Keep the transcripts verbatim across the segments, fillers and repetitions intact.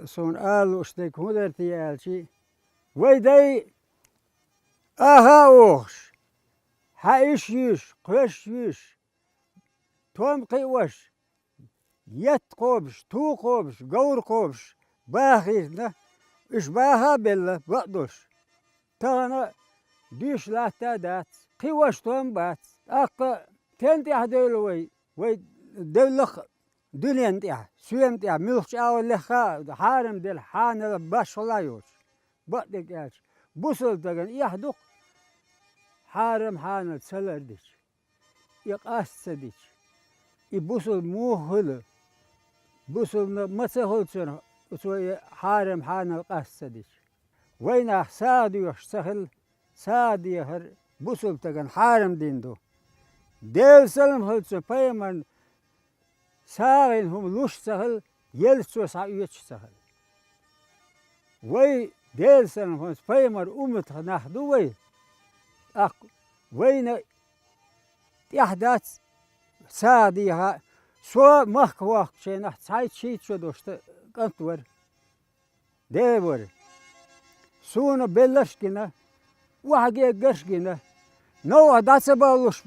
Суна ала лууш дерг хӀун дара те аьлча, вай дай аха а ухаш, хьаиш а юьйш, кхоьш а юьйш, том кхиош, етт кхобуш, ту кхобуш, говр кхобуш баха хӀиттина, уьш баха а белла, бакъдолуш. Тахана дуьйш латта а дац, кхиош том а бац. ТӀаккха стенна тӀехь девлла вай? Вай девлла-кх дуьненна тӀехь, соьмана тӀехь, муьлххачу агӀор лехха а хьарам делахь, хьанал башхалла а йоцуш. Бакъдерг аьлча, бусалба стагана эхь ду-кх хьарам-хьанал ца лардича, и къаста ца дича. И бусалба муха хуьлу? Бусалбана ма ца хуьлу цунах, цо и хьарам-хьанал къаста ца дича. Вай нах сагӀа доьхуш ца хилла, сагӀа дехар бусалба стагана хьарам дина ду. Делан салам хуьлда цу пайхамарна, сагӀина хӀума луш ца хилла, елча цо схьаоьцуш ца хилла. Вай Делан салам хуьлда цу пайхамаран умматах нах ду вай. ТӀаккха вайна тӀехь дац сагӀа деха. Со махка воккхучу хенахь цхьайтта-шийтта шо долуш кӀант вара. Дера вара. Суна белларш а гина, охьагеггарш а гина, новкъа дӀа ца бовлуш,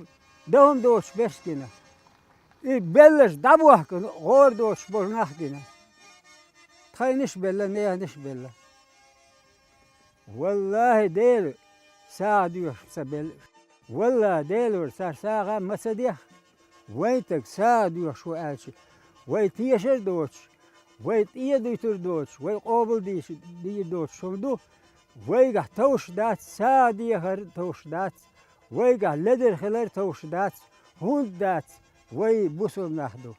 дан хӀума доцуш берш а гина. И белларш дӀабохкана гӀора доцуш болу нах а гина. Тхайнаш а белла, неханаш а белла. Валлахьи, Дела, сагӀа доьхуш ца белла. Валлахьи, Дела вара, цара сагӀа ма ца деххьа, вайн стаг сагӀа доьхуш ву аьлча, вай тешар а доцуш, вай тӀе а дуьтур а доцуш, вай къобал дийр доцуш хӀума ду, вайгахь товш дац, сагӀа дехар а товш дац, вайгахь ледара хилар а товш дац, хӀунда дац, вай бусалба нах ду.